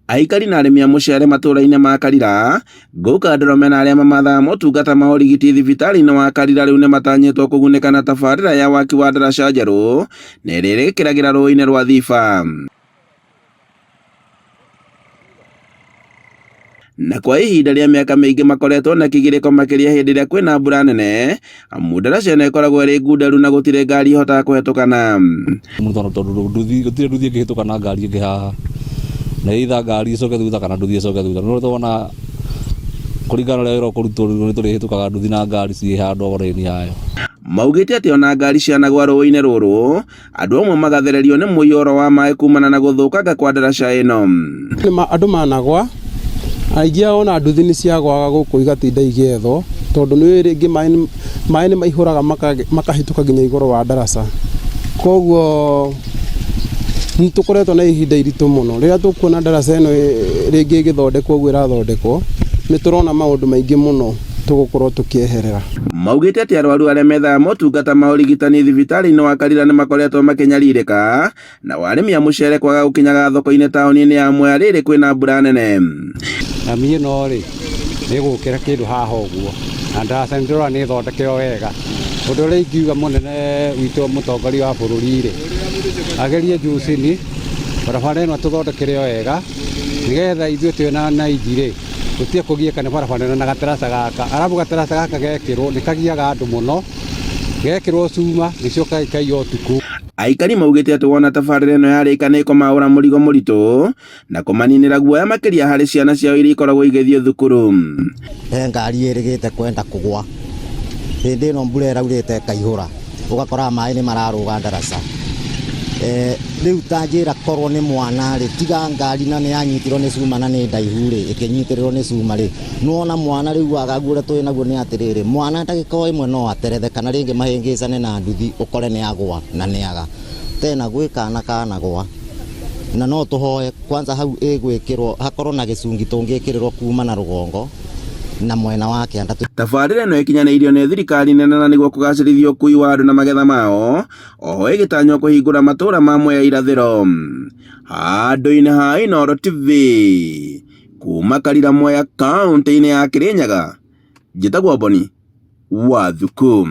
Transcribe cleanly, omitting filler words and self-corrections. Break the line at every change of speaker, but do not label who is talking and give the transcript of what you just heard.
Aikari na arĩmi a mũcere matũra-inĩ ma Karira, Ngũka Ndorome na arĩa mamathaga motungata ma ũrigiti thibitarĩ-inĩ wa Karira rĩu nĩmatanyĩtwo kũgunĩka na tabarĩra ya waki wa ndaraca njerũ na ĩrĩa ĩrĩkĩragĩra rũĩ-inĩ rwa Thiba. Na kwa ihinda rĩa mĩaka mĩingĩ makoretwo na kĩgirĩko makĩria hĩndĩ ĩrĩa kwĩna mbura nene amu ndaraca ĩno ĩkoragwo ĩrĩ ngunderu na gũtirĩ ngari ĩhotaga kũhetũkana.
Mũno tondũ nduthi gũtirĩ nduthi ĩngĩhĩtũka na ngari ĩngĩ haha na either ngari ĩcoke thutha kana nduthi ĩcoke thutha no tũrona kũringana na ũrĩa wĩra ũkũrutwo rĩu nĩ tũrĩhĩtũkaga nduthi na ngari ciĩ handũ o raini yayo.
Maugĩte atĩ ona ngari cianagwa rũĩ-inĩ rũrũ Andũ amwe magathererio nĩ mũiyũro wa maĩ kumana na gũthũkanga kwa ndaraca ĩno.
Andũ managwa, aingĩ ao ona nduthi nĩ ciagwaga gũkũ igatinda igĩethwo tondũ nĩ rĩngĩ maĩ nĩ maihũraga makahĩtũka nginya igũrũ wa ndaraca. Koguo nĩ tũkoretwo na ihinda iritũ mũno. Rĩrĩa tũkuona ndaraca ĩno rĩngĩ ĩgĩthondekwo ũguo ĩrathondekwo, nĩ tũrona maũndũ maingĩ mũno tũgũkorwo tũkĩeherera.
Maugĩte atĩ arwaru arĩa methaga motungata ma ũrigitani thibitarĩ-inĩ wa Karira nĩ makoretwo makĩnyarirĩka nao arĩmi a mũcere kwaga gũkinyaga thoko-inĩ taũni-inĩ ya Mwea rĩrĩ kwĩna mbura nene.
Rami ĩno rĩ, nĩ ĩgũkĩra kĩndũ haha ũguo, na ndaraca nĩ ndĩrona nĩ thondeke o wega. Ũndũ ũrĩa ingiuga mũnene witũ mũtongoria wa bũrũri rĩ, agerie juu chini, barabara ĩno atũthondekere o wega, nĩgetha ithuĩ twĩna wananchi rĩ, Tũtige kũgiĩka nĩ barabara ĩno na gataraca gaka. Arabu gataraca gaka gekĩrwo nĩ kagiaga andũ mũno, gekĩrwo cuma gĩcokaga gĩkaiya ũtukũ.
Aikari maugĩte atĩ wona tabarĩra ĩno yarĩka nĩ ĩkũmaũra mũrigo mũritũ na kũmaninĩra guoya makĩria harĩ ciana ciao iria ikoragwo igĩthiĩ thukuru.
He ngari ĩrĩgĩte kwenda kũgwa hĩndĩ ĩno mbura ĩraurĩte ĩkaihũra, ũgakoraga maĩ nĩ mararũga ndaraca. Rĩu ta njĩra korwo nĩ mwana rĩ, tiga ngari na nĩ yanyitirwo nĩ cuma na nĩ ndaihu rĩ, ĩkĩnyitĩrĩrwo nĩ cuma rĩ, nĩ wona mwana rĩu wagagu ũrĩa twĩ naguo nĩ atĩrĩrĩ, mwana ndagĩka o ĩmwe no aterethe kana rĩngĩ mahĩngĩcane na nduthi ũkore nĩ agwa na nĩ aga. Tena gwĩ kana kanagwa na no tũhoe kwanza hau ĩgwĩkĩrwo hakorwo na gĩcungi tũngĩkĩrĩrwo kuma na rũgongo na mwena wa kĩanda.
Tabarĩra ĩno ĩkinyanĩirio nĩ thirikari nene na nĩguo kũgacĩrithia ũkui wa andũ na magetha mao, oho ĩgĩtanywo kũhingũra matũũra ma Mwea irathĩro. Handũ-inĩ ha Inooro TV, kuma Karira Mwea kaũntĩ-inĩ ya Kĩrĩnyaga, njĩtagwo Boni wa Thuku.